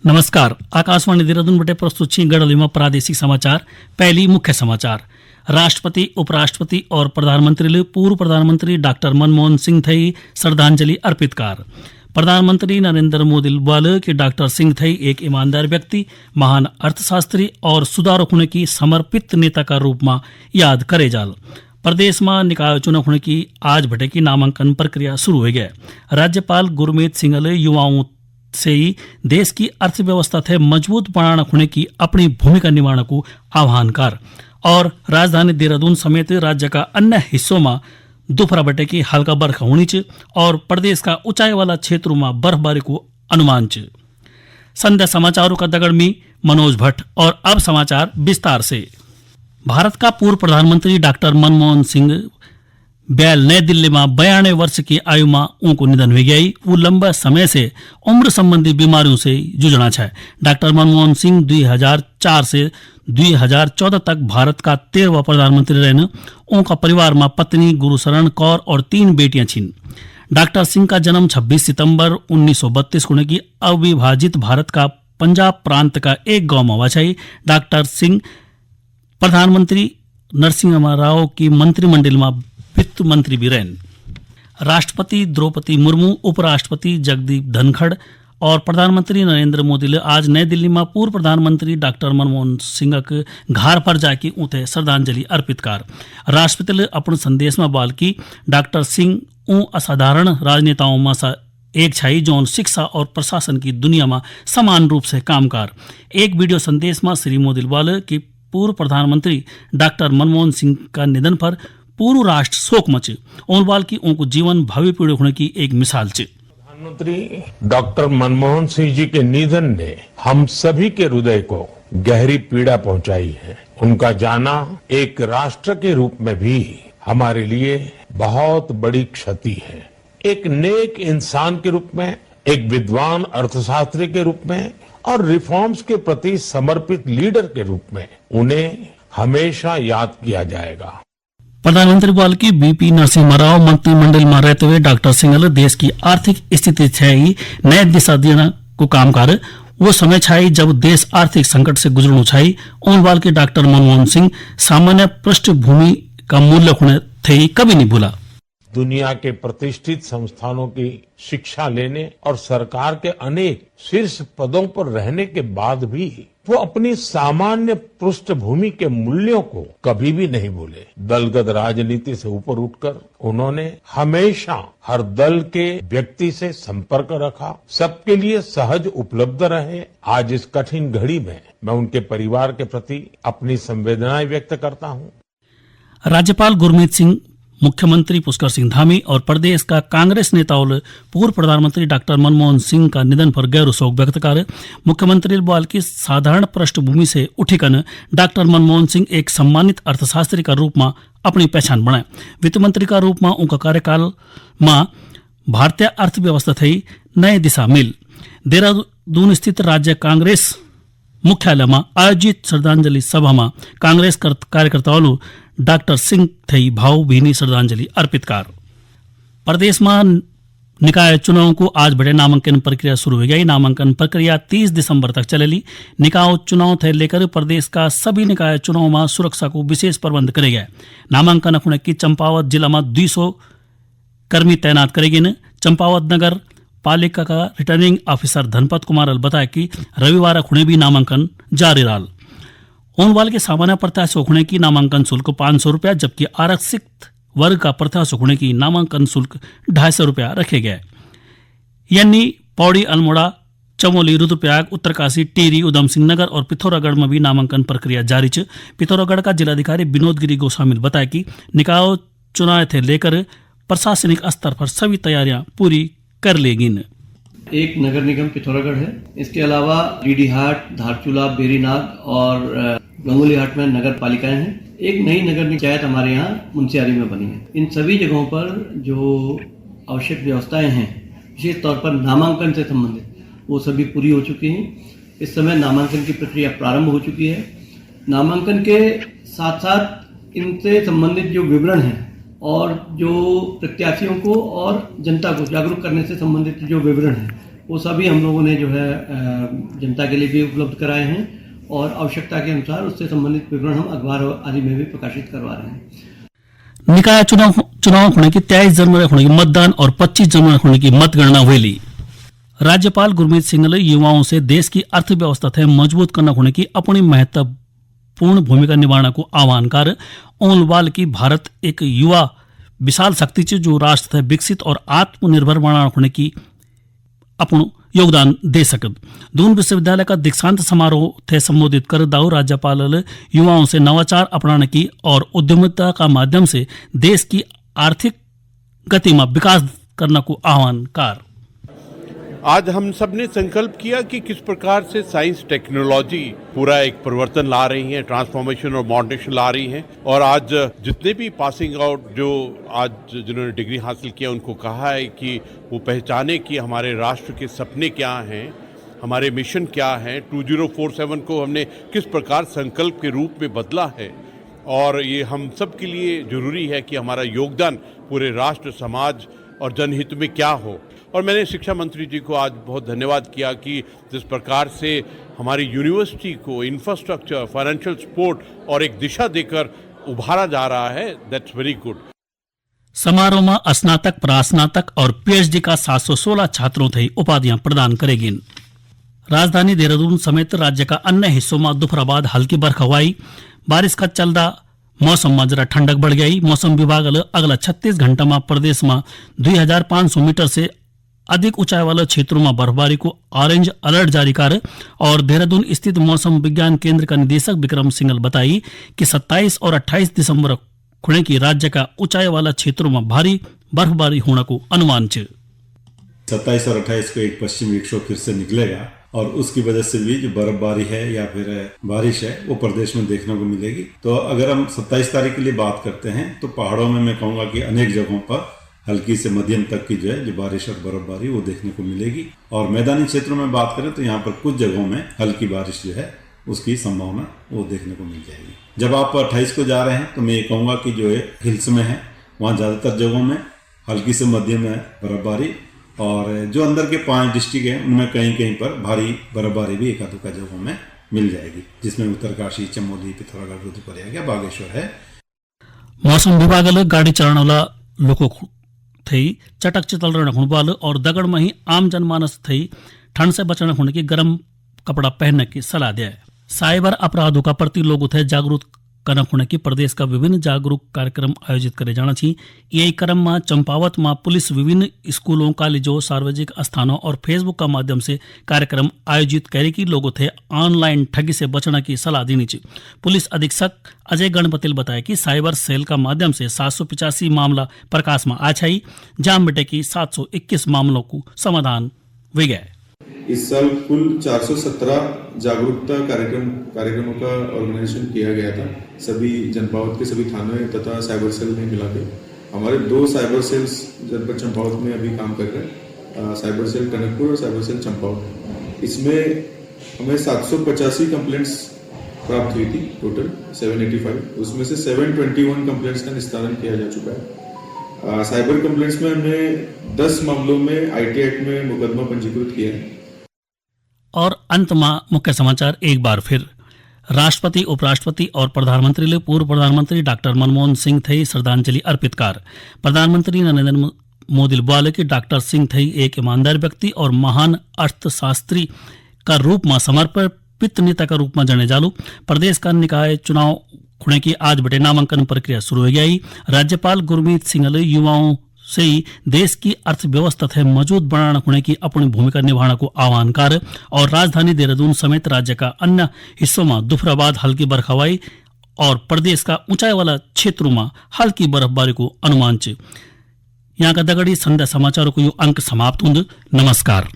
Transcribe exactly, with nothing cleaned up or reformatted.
नमस्कार, आकाशवाणी देहरादून बटे प्रस्तुत छी गढ़वाली में प्रादेशिक समाचार। पहली मुख्य समाचार। राष्ट्रपति, उपराष्ट्रपति और प्रधानमंत्री ले पूर्व प्रधानमंत्री डॉक्टर मनमोहन सिंह थई श्रद्धांजलि अर्पित कार। प्रधानमंत्री नरेंद्र मोदी बोले कि डॉक्टर सिंह थई एक ईमानदार व्यक्ति, महान अर्थशास्त्री और सुधारक होने की समर्पित नेता का रूप में याद करे जाल। प्रदेश में निकाय चुनाव होने की आज बटे की नामांकन प्रक्रिया शुरू हो गया। राज्यपाल गुरमीत सिंह ले युवाओं से ही देश की अर्थव्यवस्था थे मजबूत बनाना होने की अपनी भूमिका निभाने को आह्वान कर। और राजधानी देहरादून समेत राज्य का अन्य हिस्सों में दोपहर बटे की हल्का बरखा होनी च और प्रदेश का ऊंचाई वाला क्षेत्रों में बर्फबारी को अनुमान च। संध्या समाचारों का दगड़ में मनोज भट्ट। और अब समाचार विस्तार से। भारत का पूर्व प्रधानमंत्री डॉक्टर मनमोहन सिंह बैल नई दिल्ली में बयानवे वर्ष की आयु में उनको निधन हो गया। वो लंबा समय से उम्र संबंधी बीमारियों से जूझना है। डॉक्टर मनमोहन सिंह दो हज़ार चार से दो हज़ार चौदह तक भारत का तेरहवाँ प्रधानमंत्री रहन। उनका परिवार में पत्नी गुरुशरण कौर और तीन बेटियां छिन। डॉक्टर सिंह का जन्म छब्बीस सितंबर उन्नीस सौ बत्तीस को की अविभाजित भारत का पंजाब प्रांत का एक गांव में हुआ छै। डॉक्टर सिंह प्रधानमंत्री नरसिंह राव की मंत्रिमंडल में वित्त मंत्री भी रहन। राष्ट्रपति द्रौपदी मुर्मू, उपराष्ट्रपति जगदीप धनखड़ और प्रधानमंत्री नरेंद्र मोदी ले आज नई दिल्ली में पूर्व प्रधानमंत्री डॉक्टर मनमोहन सिंह के घर पर जाके उन्हें श्रद्धांजलि अर्पित कर। राष्ट्रपति ले अपने संदेश में बाल की डॉक्टर सिंह ऊं असाधारण राजनेताओं में सा एक छाई जौन शिक्षा और प्रशासन की दुनिया में समान रूप से काम कर। एक वीडियो संदेश में श्री मोदी बोले कि पूर्व प्रधानमंत्री डॉक्टर मनमोहन सिंह का निधन पर पूर्व राष्ट्र शोक मच। ओनवाल की उनको जीवन भावी पीढ़ी होने की एक मिसाल च। प्रधानमंत्री डॉक्टर मनमोहन सिंह जी के निधन ने हम सभी के हृदय को गहरी पीड़ा पहुंचाई है। उनका जाना एक राष्ट्र के रूप में भी हमारे लिए बहुत बड़ी क्षति है। एक नेक इंसान के रूप में, एक विद्वान अर्थशास्त्री के रूप में और रिफॉर्म्स के प्रति समर्पित लीडर के रूप में उन्हें हमेशा याद किया जाएगा। प्रधानमंत्री बोल की बीपी नरसिम्हा राव मंत्रिमंडल में रहते हुए डॉक्टर सिंह ने देश की आर्थिक स्थिति थे ही नई दिशा देने को काम कर। वो समय छाई जब देश आर्थिक संकट से गुजरनु छाई। ओनवाल के डॉक्टर मनमोहन सिंह सामान्य पृष्ठभूमि का मूल्य होने थे ही कभी नहीं भूला। दुनिया के प्रतिष्ठित संस्थानों की शिक्षा लेने और सरकार के अनेक शीर्ष पदों पर रहने के बाद भी वो अपनी सामान्य पृष्ठभूमि के मूल्यों को कभी भी नहीं भूले। दलगत राजनीति से ऊपर उठकर उन्होंने हमेशा हर दल के व्यक्ति से संपर्क रखा, सबके लिए सहज उपलब्ध रहे। आज इस कठिन घड़ी में मैं उनके परिवार के प्रति अपनी संवेदनाएं व्यक्त करता हूं। राज्यपाल गुरमीत सिंह, मुख्यमंत्री पुष्कर सिंह धामी और प्रदेश का कांग्रेस नेताओं ने पूर्व प्रधानमंत्री डॉक्टर मनमोहन सिंह का निधन पर गहरा शोक व्यक्त कर। मुख्यमंत्री बोल की साधारण पृष्ठभूमि से उठिकन डॉक्टर मनमोहन सिंह एक सम्मानित अर्थशास्त्री का रूप में अपनी पहचान बनाए। वित्त मंत्री का रूप में उनका कार्यकाल में भारतीय अर्थव्यवस्था थी नई दिशा मिल। देहरादून स्थित राज्य कांग्रेस मुख्यालय में आयोजित श्रद्धांजलि सभा में कांग्रेस कर-, कार्यकर्ताओं डॉक्टर सिंह थई भावभीनी श्रद्धांजलि अर्पित कर। प्रदेश में निकाय चुनाव को आज बड़े नामांकन प्रक्रिया शुरू हो गई। नामांकन प्रक्रिया तीस दिसंबर तक चलेली। निकाय चुनाव थे लेकर प्रदेश का सभी निकाय चुनाव में सुरक्षा को विशेष प्रबंध करे गए। नामांकन अखुने की चंपावत जिला में दो सौ कर्मी तैनात करेगिन। चंपावत नगर पालिका का रिटर्निंग ऑफिसर धनपत कुमार बताया कि रविवार खुणे भी नामांकन जारी रहा। ओनवाल के सामान्य प्रत्याशी खुणे की नामांकन शुल्क पाँच सौ रुपया, जबकि आरक्षित वर्ग का प्रत्याशी खुणे की नामांकन शुल्क ढाई सौ रुपया रखे गए। यानी पौड़ी, अल्मोड़ा, चमोली, रुद्रप्रयाग, उत्तरकाशी, टिहरी, उधम सिंह नगर और पिथौरागढ़ में भी नामांकन प्रक्रिया जारी च। पिथौरागढ़ का जिलाधिकारी विनोद गिरी गोस्वामी ने बताया कि निकाय चुनाव थे लेकर प्रशासनिक स्तर पर सभी तैयारियां पूरी कर लेगिन। एक नगर निगम पिथौरागढ़ है। इसके अलावा डीडीहाट, धारचूला, बेरीनाग और, अ, गंगोलीहाट में नगर पालिकाएं हैं। एक नई नगर पंचायत हमारे यहाँ मुंशियारी में बनी है। इन सभी जगहों पर जो आवश्यक व्यवस्थाएं हैं, विशेष तौर पर नामांकन से संबंधित, वो सभी पूरी हो चुकी हैं। इस समय नामांकन की प्रक्रिया प्रारंभ हो चुकी है। नामांकन के साथ-साथ इनसे संबंधित जो विवरण हैं और जो प्रत्याशियों को और जनता को जागरूक करने से संबंधित जो विवरण हैं, वो सभी हम लोगों ने जो है, अ, जनता के लिए भी उपलब्ध कराए हैं और आवश्यकता के अनुसार उससे संबंधित विवरण हम अखबार आदि में भी प्रकाशित करवा रहे हैं। निकाय चुनाव, चुनाव होने की तेईस जनवरी होने की मतदान और पच्चीस जनवरी होने की मतगणना हुई। राज्यपाल गुरमीत सिंह ने युवाओं से देश की अर्थव्यवस्था थे मजबूत करना होने की अपनी महत्वपूर्ण भूमिका निभाने को आह्वान कर। उन वाल की भारत एक युवा विशाल शक्ति च, जो राष्ट्र थे विकसित और आत्मनिर्भर बनाना होने की अपणु योगदान दे सकद। दून विश्वविद्यालय का दीक्षांत समारोह थे संबोधित कर दाऊ राज्यपाल युवाओं से नवाचार अपनाने की और उद्यमिता का माध्यम से देश की आर्थिक गति में विकास करने को आह्वान कार। आज हम सब ने संकल्प किया कि किस प्रकार से साइंस टेक्नोलॉजी पूरा एक परिवर्तन ला रही है, ट्रांसफॉर्मेशन और मॉडर्नाइजेशन ला रही है। और आज जितने भी पासिंग आउट, जो आज जिन्होंने डिग्री हासिल किया, उनको कहा है कि वो पहचाने कि हमारे राष्ट्र के सपने क्या हैं, हमारे मिशन क्या हैं, टू ज़ीरो फ़ोर सेवन को हमने किस प्रकार संकल्प के रूप में बदला है। और ये हम सब के लिए ज़रूरी है कि हमारा योगदान पूरे राष्ट्र, समाज और जनहित में क्या हो। और मैंने शिक्षा मंत्री जी को आज बहुत धन्यवाद किया कि जिस प्रकार से हमारी यूनिवर्सिटी को इंफ्रास्ट्रक्चर, फाइनेंशियल सपोर्ट और एक दिशा देकर उभारा जा रहा है, that's very good। समारोह में स्नातक, परास्नातक और पीएचडी का सात सौ सोलह छात्रों थे उपाधियां प्रदान करेगी। राजधानी देहरादून समेत राज्य का अन्य हिस्सों में दोपहर बाद हल्की बरखा हुई। बारिश का चलदा मौसम में जरा ठंडक बढ़ गई। मौसम विभाग अगला छत्तीस घंटा में प्रदेश में दो हज़ार पाँच सौ मीटर से अधिक ऊंचाई वाले क्षेत्रों में बर्फबारी को ऑरेंज अलर्ट जारी कर और देहरादून स्थित मौसम विज्ञान केंद्र का निदेशक विक्रम सिंघल बताई कि सत्ताईस और अट्ठाईस दिसंबर खुणे की राज्य का ऊंचाई वाला क्षेत्रों में भारी बर्फबारी होने को अनुमान च। सत्ताईस और अट्ठाईस को एक पश्चिमी विक्षोभ फिर से निकलेगा और उसकी वजह से भी जो बर्फबारी है या फिर बारिश है, वो प्रदेश में देखने को मिलेगी। तो अगर हम सत्ताईस तारीख के लिए बात करते हैं, तो पहाड़ों में मैं कहूँगा कि अनेक जगहों पर हल्की से मध्यम तक की जो है, जो बारिश और बर्फबारी, वो देखने को मिलेगी। और मैदानी क्षेत्रों में बात करें, तो यहाँ पर कुछ जगहों में हल्की बारिश जो है, उसकी संभावना वो देखने को मिल जाएगी। जब आप अट्ठाईस को जा रहे हैं, तो मैं ये कहूँगा कि जो है, हिल्स में है, वहाँ ज़्यादातर जगहों में हल्की से मध्यम है बर्फबारी, और जो अंदर के पांच डिस्ट्रिक्ट हैं, उनमें कहीं कहीं पर भारी बर्फबारी भी एक आध जगहों में मिल जाएगी, जिसमें उत्तरकाशी, चमोली, पिथौरागढ़, रुद्रप्रयाग या बागेश्वर है। मौसम विभाग गाड़ी चलाने वाला लोगों थे चटक चतल रहना खुण वाल और दगड़ में ही आम जनमानस थे ठंड से बचना खुण की गर्म कपड़ा पहनने की सलाह दिया है। साइबर अपराधों का प्रति लोगों थे जागरूक कना खुण की प्रदेश का विभिन्न जागरूक कार्यक्रम आयोजित करे जाना छी। यही क्रम में चंपावत में पुलिस विभिन्न स्कूलों, कॉलेजों, सार्वजनिक स्थानों और Facebook का माध्यम से कार्यक्रम आयोजित करे की लोगों थे ऑनलाइन ठगी से बचना की सलाह देनी चाहिए। पुलिस अधीक्षक अजय गणपति ने बताया कि साइबर सेल का माध्यम से सात सौ पिचासी मामला प्रकाश में आ छाई, जाम बेटे की सात सौ इक्कीस मामलों को समाधान हुई गया है। इस साल कुल चार सौ सत्रह जागरूकता कार्यक्रम, कार्यक्रमों का ऑर्गेनाइजेशन किया गया था, सभी जनपद के सभी थानों तथा साइबर सेल में मिला के। हमारे दो साइबर सेल्स जनपद चंपावत में अभी काम कर रहे हैं, अ, साइबर सेल टनकपुर और साइबर सेल चंपावत। इसमें हमें सात सौ पचासी कंप्लेंट्स प्राप्त हुई थी टोटल, सेवन एटी फ़ाइव, उसमें से सेवन ट्वेंटी वन कंप्लेंट्स का निस्तारण किया जा चुका है। अ, साइबर कंप्लेंट्स में हमने दस मामलों में आईटी एक्ट में मुकदमा पंजीकृत किया है। और अंत में मुख्य समाचार एक बार फिर। राष्ट्रपति, उपराष्ट्रपति और प्रधानमंत्री ले पूर्व प्रधानमंत्री डॉक्टर मनमोहन सिंह थे श्रद्धांजलि अर्पित कार। प्रधानमंत्री नरेंद्र मो-, मोदी ने बोले कि डॉक्टर सिंह थे एक ईमानदार व्यक्ति और महान अर्थशास्त्री का रूप में समर्पित नेता का रूप में जाने जालू। प्रदेश का निकाय चुनाव खुणे की आज बटे नामांकन प्रक्रिया शुरू हो गई। राज्यपाल गुरमीत सिंह ने युवाओं से ही देश की अर्थव्यवस्था थे मजबूत बनाना खुणे की अपनी भूमिका निभाने को आह्वान कर और राजधानी देहरादून समेत राज्य का अन्य हिस्सों में दोपहर बाद हल्की बरखा हुई और प्रदेश का ऊंचाई वाला क्षेत्रों में हल्की बर्फबारी को अनुमान च। यहाँ का दगड़ी संध्या समाचारों को यो अंक समाप्त हुंद। नमस्कार।